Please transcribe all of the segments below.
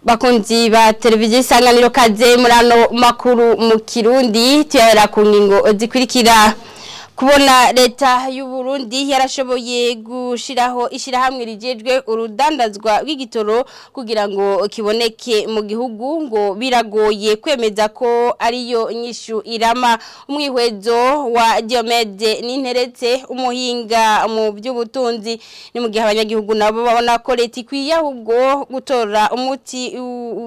Bakunzi ba televiziyo Isanganiro, kaze murano makuru mu Kirundi. Tuyahera ku ngingo zikurikira: kubona leta y'u Burundi yarashoboye gushiraho ishirahamwe rijejwe urudandazwa rw'igitoro kugira ngo kiboneke mu gihugu, ngo biragoye kwemeza ko ariyo nyishu irama. Umwihwezo wa Diomede Ninteretse, umuhinga mu by'ubutunzi, ni mu gihe abanyagihugu nabo babona ko leta ikwiye ahubwo gutora umuti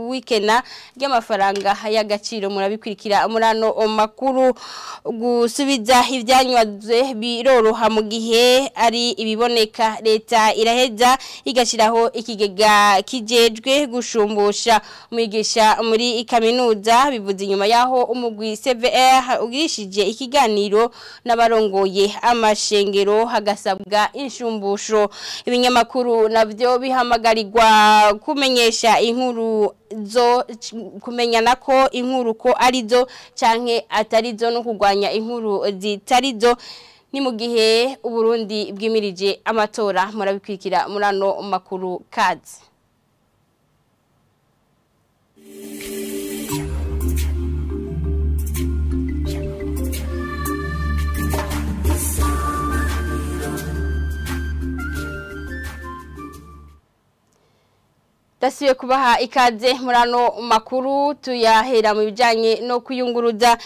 w'ikena ry'amafaranga y'agaciro. Murabikurikira murano makuru. Gusubiza ivyanywa biroroha mu gihe ari ibiboneka, leta iraheza igashiraho ikigega kijejwe gushumbusha. Umwigisha muri kaminuza bivuze inyuma yaho umugwi CVR ugirishije ikiganiro n'abarongoye amashengero, hagasabwa inshumbusho. Ibinyamakuru navyo bihamagarirwa kumenyesha inkuru zo kumenyana ko inkuru ko arizo canke atarizo, no kurwanya inkuru zitarizo. Ni mu gihe Uburundi bwimirije amatora. Murabikwikira murano makuru kazi. Dasiwe kubaha ikaze murano makuru, tuyahera mu bijanye no kuyunguruza.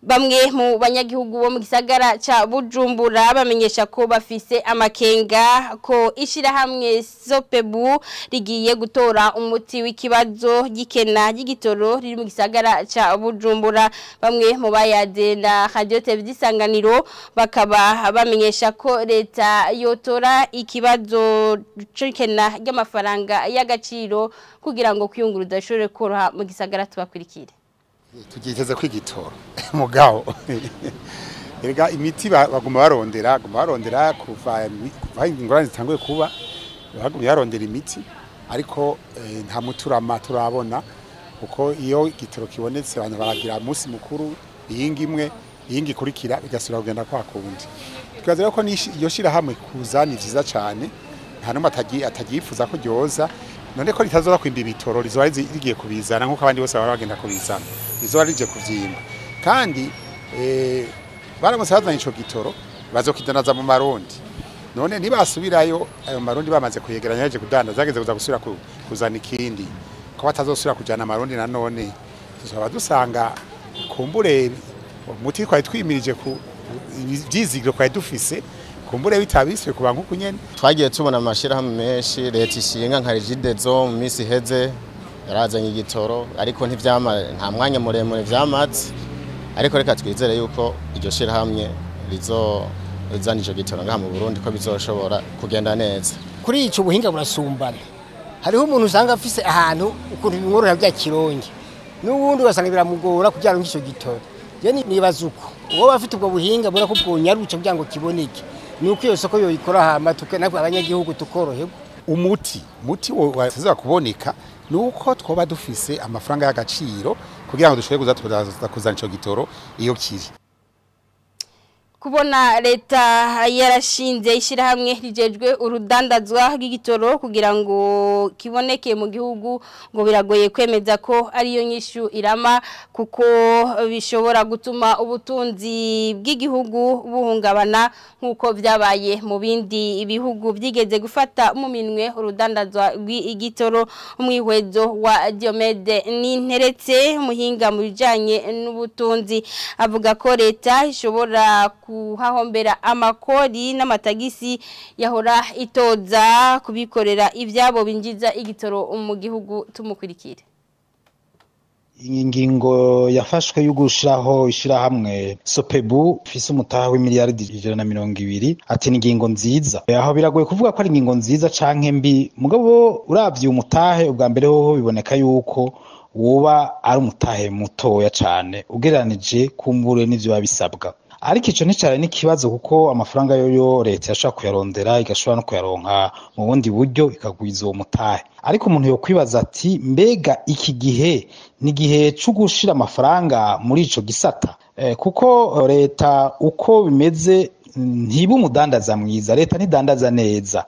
Bamwe mu banyagihugu bo mu gisagara ca Bujumbura bamenyesha ko bafise amakenga ko ishirahamwe Sopebu rigiye gutora umuti w'ikibazo gikena y'igitoro riri mu gisagara ca Bujumbura. Bamwe mu bayade na Radio TV Isanganiro bakaba bamenyesha ko leta yotora ikibazo c'ikena ry'amafaranga y'agaciro kugira ngo kwiyunguruza ishobore koroha mu gisagara. Tubakurikire. Tugiteze kwigitoro, mugabo erega imiti baguma barondera, baguma barondera kuva ingorane zitanguye kuba, baguma barondera imiti, ariko nta muturama turabona, kuko iyo igitoro kibonetse abantu baragira umunsi mukuru, iyingi imwe iyingi ikurikira bigasubira kugenda kwa kundi. Twibaza rero ko iyo shirahamwe kuza ni vyiza cane, nta n'umwe atagiyifuza ko ryoza. None ko ritazoza kwimba ibitoro, rizoba rigiye kubizana nk'uko abandi bose baba bagenda kubizana, rizoba rije kuvyimba. Kandi baramutse bazanye ico gitoro, bazokidanaza mu marundi. None ntibasubirayo ayo marundi bamaze kuyegeranya, yaje kudandaza, ageze kuza gusubira kuzana ikindi, ko batazosubira kujana amarundi, nanone tuzoba dusanga kumbure umuti twari twimirije ku ivyizigiro twari dufise kumbure bitabiswe kuba nkuko nyene. Twagiye tubona amashirahamwe menshi leta ishinga, nka Regideso mu minsi iheze yarazanye igitoro, ariko ntivyama, nta mwanya muremure vyamaze. Ariko reka twizere yuko iryo shirahamwe rizo rizana ico gitoro ngaha mu Burundi ko bizoshobora kugenda neza. Kuri ico, buhinga burasumbana. Hariho umuntu usanga afise ahantu ukuntu bimworohera bya kironge, n'uwundi ugasanga biramugora kugira ngo ico gitoro. Je nibaza uko uwo bafite ubwo buhinga bura ko bwonyaruca kugira ngo kiboneke, nuko iyo soko yoyikora, hama natwe abanyagihugu tukoroherwa. Umuti waza kuboneka nuko twoba dufise amafaranga y'agaciro kugira ngo dushobore kuza turaza kuzana ico gitoro iyo kiri. Kubona leta yarashinze ishyirahamwe rijejwe urudandazwa rw'igitoro kugira ngo kiboneke mu gihugu, ngo biragoye kwemeza ko ariyo nyishu irama, kuko bishobora gutuma ubutunzi bw'igihugu buhungabana nk'uko byabaye mu bindi bihugu byigeze gufata mu minwe urudandazwa rw'igitoro. Umwihwezo wa Diomede Ninteretse, umuhinga mu bijyanye n'ubutunzi, avuga ko leta ishobora kuhahombera amakori n'amatagisi yahora itoza kubikorera ibyabo binjiza igitoro mu gihugu. Tumukurikire. Iyi ngingo yafashwe yo gushiraho ishirahamwe Sopebu ifise umutaha w'imiliyaridi 120, ati ni ingingo nziza. Aho biragoye kuvuga ko ari ingingo nziza canke mbi, mugabo uravye umutahe ubwa mbere hoho biboneka yuko woba ari umutahe mutoya cane ugereranije kumbure n'ivyo babisabwa. Ariko ico nticari n'ikibazo, kuko amafaranga yoyo leta yashobora kuyarondera, igashobora no kuyaronka mu bundi buryo, ikagwiza uwo mutahe. Ariko umuntu yokwibaza ati: mbega iki gihe ni igihe co gushira amafaranga muri ico gisata? Kuko leta uko bimeze ntiba umudandaza mwiza, leta ntidandaza neza.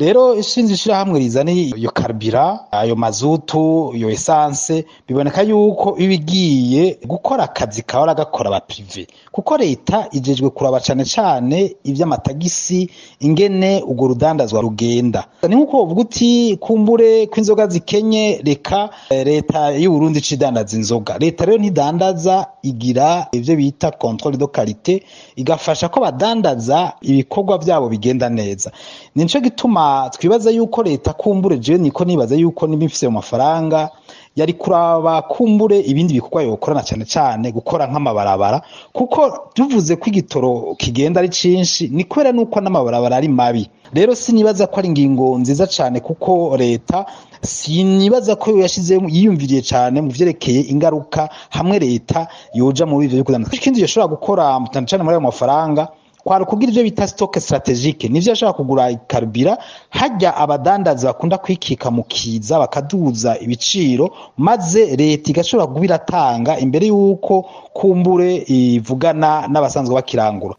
Rero ishinze ishirahamwe rizana iyo carburant, ayo mazutu, iyo essence, biboneka yuko ibigiye gukora akazi kahora gakora aba privé, kuko leta ijejwe kuraba cane cane ivy'amatagisi, ingene urwo rudandazwa rugenda. Ni nkuko uvuga uti kumbure kw'inzoga zikenye, reka leta y'u Burundi cidandaza inzoga. Leta rero ntidandaza, igira ivyo bita contrôle de qualité, igafasha ko badandaza ibikorwa vyabo bigenda neza. Nico gituma twibaza yuko leta kumbure, je niko nibaza yuko niba ifise mu mafaranga yari kuraba kumbure ibindi bikorwa yokorana, cyane cyane gukora nk'amabarabara, kuko tuvuze ko igitoro kigenda ari cinshi ni kubera nuko n'amabarabara ari mabi. Rero sinibaza ko ari ingingo nziza cyane, kuko leta sinibaza ko yashize yiyumviriye cyane mu vyerekeye ingaruka hamwe leta yoja muri ivyo kudandaza. Ikindi yoshobora gukora cyane cyane muri ayo mafaranga kwari kugira ivyo bita stock stratégique, nivyo ashaka kugura carburant, hajya abadandaza bakunda kwikika mu kiza bakaduza ibiciro, maze leta igashobora kubiratanga imbere yuko kumbure ivugana n'abasanzwe bakirangura.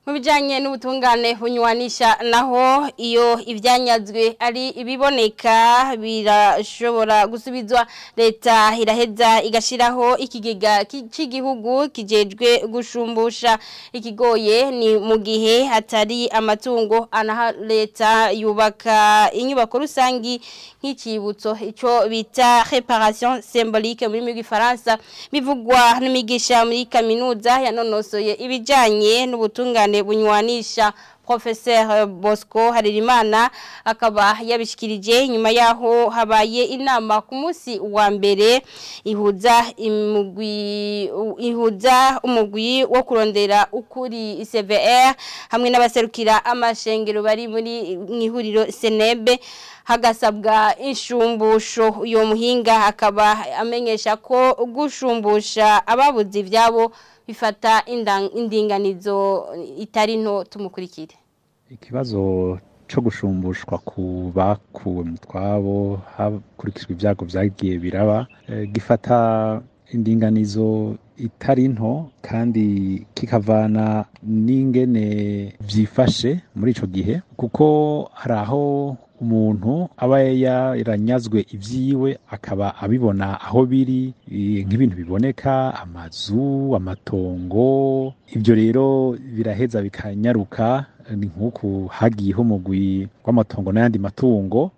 Mu bijanye n'ubutungane bunywanisha naho, iyo ivyanyazwe ari ibiboneka birashobora gusubizwa, leta iraheza igashiraho ikigega c'igihugu kijejwe gushumbusha. Ikigoye ni mu gihe hatari amatungo, anaha leta yubaka inyubako rusangi nk'icibutso, ico bita réparation symbolique muri rw'igifaransa. Bivugwa n'umigisha muri kaminuza yanonosoye ibijanye n'ubutungane bunywanisha, Professeur Bosco Harerimana, akaba yabishikirije nyuma yaho habaye inama ku munsi wa mbere ihuza umugwi wo kurondera ukuri CVR hamwe n'abaserukira amashengero bari muri mwihuriro CNB, hagasabwa inshumbusho. Uyo muhinga akaba amenyesha ko gushumbusha ababuze ivyabo bifata indinganizo itari nto. Tumukurikire. Ikibazo cyo gushumbushwa ku bakuwe mu twabo hakurikijwe ibyago byagiye biraba gifata indinganizo itari nto, kandi kikavana n'ingene vyifashe muri ico gihe, kuko hari aho umuntu aba yaranyazwe ivyiwe akaba abibona aho biri, nk'ibintu biboneka, amazu, amatongo. Ibyo rero biraheza bikanyaruka. Ni nk'uku hagiyeho umugwi w'amatongo n'ayandi matungo,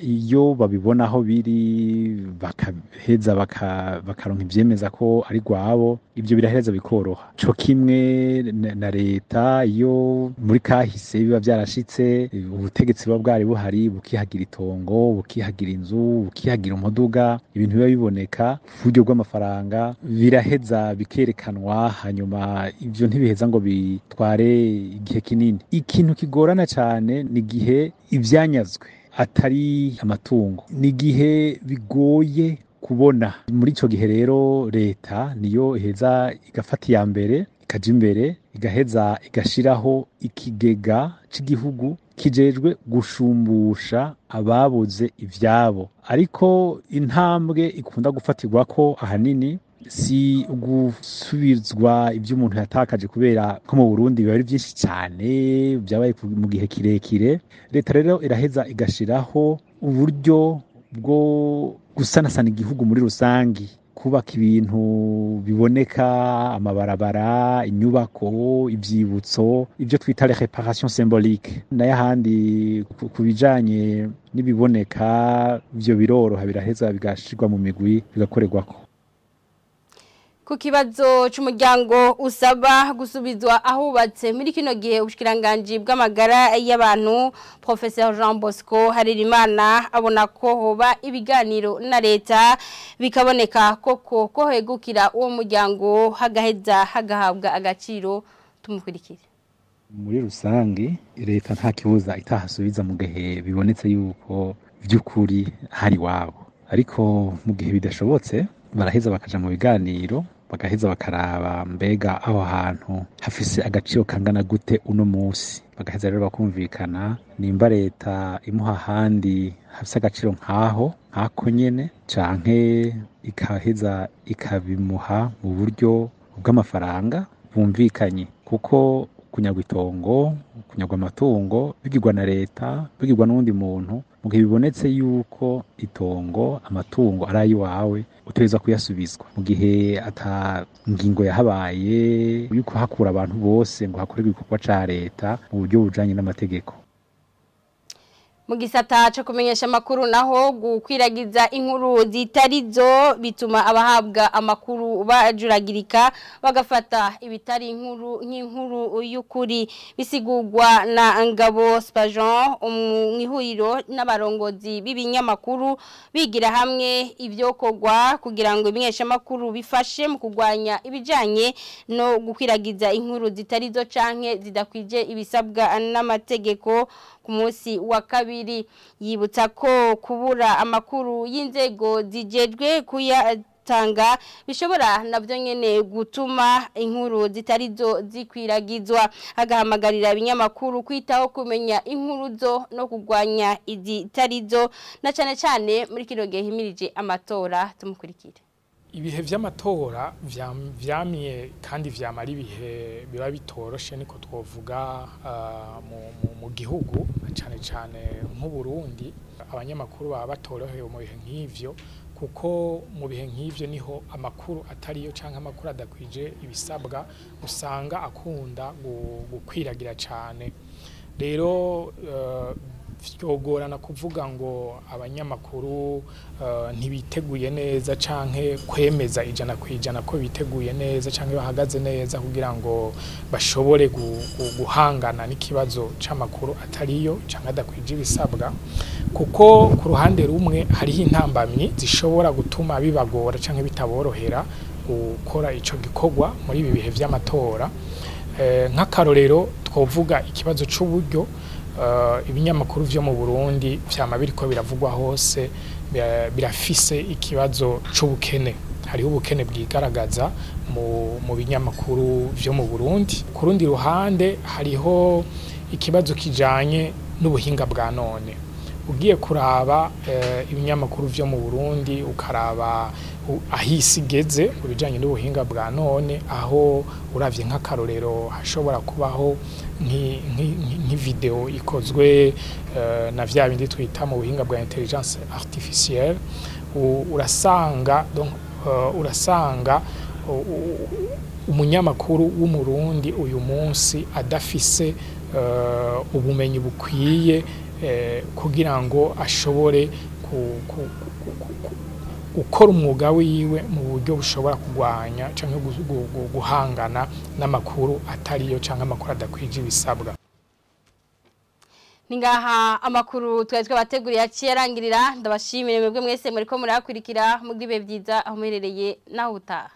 iyo babibona aho biri bakaheza bakaronka ivyemeza ko ari rwabo, ibyo biraheza bikoroha. Co kimwe na leta, iyo muri kahise biba vyarashitse, ubutegetsi buba bwari buhari bukihagira itongo, bukihagira inzu, bukihagira umuduga, ibintu biba biboneka uburyo bw'amafaranga, biraheza bikerekanwa, hanyuma ivyo ntibiheza ngo bitware igihe kinini. Ikintu kigorana cane ni igihe ivyanyazwe atari amatungo, ni igihe bigoye kubona. Muri ico gihe rero leta niyo iheza igafata iya mbere, ikaja imbere, igaheza igashiraho ikigega c'igihugu kijejwe gushumbusha ababuze ivyabo. Ariko intambwe ikunda gufatirwako ahanini si gusubizwa ibyo umuntu yatakaje, kubera ko mu Burundi biba ari byinshi cyane byabaye mu gihe kirekire. Leta rero iraheza igashiraho uburyo bwo gusanasana igihugu muri rusangi, kubaka ibintu biboneka, amabarabara, inyubako, ivyibutso, ibyo twita les réparations symboliques. Nayo ahandi ku bijanye n'ibiboneka, ivyo biroroha, biraheza bigashirwa mu migwi, bigakorerwako. Ku kibazo c'umuryango usaba gusubizwa ahubatse muri kino gihe, ubushikiranganji bw'amagara y'abantu, Professeur Jean Bosco Harerimana abona ko hoba ibiganiro na leta, bikaboneka koko ko hegukira uwo muryango, hagaheza hagahabwa agaciro. Tumukurikire. Muri rusange leta nta kibuza itahasubiza mu gihe bibonetse yuko by'ukuri hari wabo, ariko mu gihe bidashobotse baraheza bakaja mu biganiro, bagaheza bakaraba mbega aho hantu hafise agaciro kangana gute uno munsi, bagaheza rero bakumvikana nimba leta imuha ahandi hafise agaciro nkaho nkako nyene, canke ikaheza ikabimuha mu buryo bw'amafaranga bumvikanye, kuko kunyagwa itongo Kunyagwa amatungo bigirwa na leta, bigirwa n'uwundi muntu, mu gihe bibonetse yuko itongo, amatungo ari ay'iwawe, utegerezwa kuyasubizwa. Mu gihe ata ngingo yahabaye yuko hakura abantu bose ngo hakorerwe igikorwa ca leta mu buryo bujanye n'amategeko. Mu gisata cyo kumenyesha amakuru naho, gukwiragiza inkuru zitarizo bituma abahabwa amakuru bajuragirika, bagafata ibitari inkuru nk'inkuru y'ukuri. Bisigurwa na Ngabo Spajon mu ihuriro n'abarongozi b'ibinyamakuru, bigira hamwe ivyokorwa kugira ngo ibimenyesha amakuru bifashe mu kurwanya ibijanye no gukwiragiza inkuru zitarizo canke zidakwije ibisabwa n'amategeko. Ku munsi wa kabiri, yibutsa ko kubura amakuru y'inzego zijejwe kuyatanga bishobora navyo nyene gutuma inkuru zitarizo zikwiragizwa, agahamagarira ibinyamakuru kwitaho kumenya inkuru zo no kurwanya izitarizo, na cane cane muri kino gihe himirije amatora. Tumukurikire. Ibihe vy'amatora vyamye kandi vyamara ibihe biba bitoroshe, niko twovuga, mu gihugu, cane cane nk'u Burundi. Abanyamakuru baba batorohewe mu bihe nk'ivyo, kuko mu bihe nk'ivyo niho amakuru atariyo canke amakuru adakwije ibisabwa usanga akunda gukwiragira cane. Rero vyogorana kuvuga ngo abanyamakuru ntibiteguye neza canke kwemeza 100% ko biteguye neza canke bahagaze neza kugira ngo bashobore guhangana n'ikibazo c'amakuru atariyo canke adakwije ibisabwa, kuko ku ruhande rumwe hariho intambamyi zishobora gutuma bibagora canke bitaborohera gukora ico gikorwa muri ibi bihe vy'amatora. Nk'akarorero twovuga ikibazo c'uburyo. Ibinyamakuru vyo mu Burundi vyama biriko biravugwa hose, birafise ikibazo c'ubukene. Hariho ubukene bwigaragaza mu binyamakuru vyo mu Burundi. Ku rundi ruhande, hariho ikibazo kijanye n'ubuhinga bwa none. Ugiye kuraba ibinyamakuru vyo mu Burundi, ukaraba aho isi igeze mu bijanye n'ubuhinga bwa none, aho uravye nk'akarorero hashobora kubaho nk'ivideo ikozwe na vya bindi twita mu buhinga bwa intelligence artificielle, urasanga donc urasanga umunyamakuru w'Umurundi uyu munsi adafise ubumenyi bukwiye kugira ngo ashobore gukora umwuga wiwe mu buryo bushobora kurwanya canke guhangana n'amakuru atariyo canke amakuru adakwije ibisabwa. Ningaha amakuru twari twabateguriye aciye arangirira. Ndabashimire mwebwe mwese muriko murakurikira. Mugibe byiza aho muherereye, naho utaha.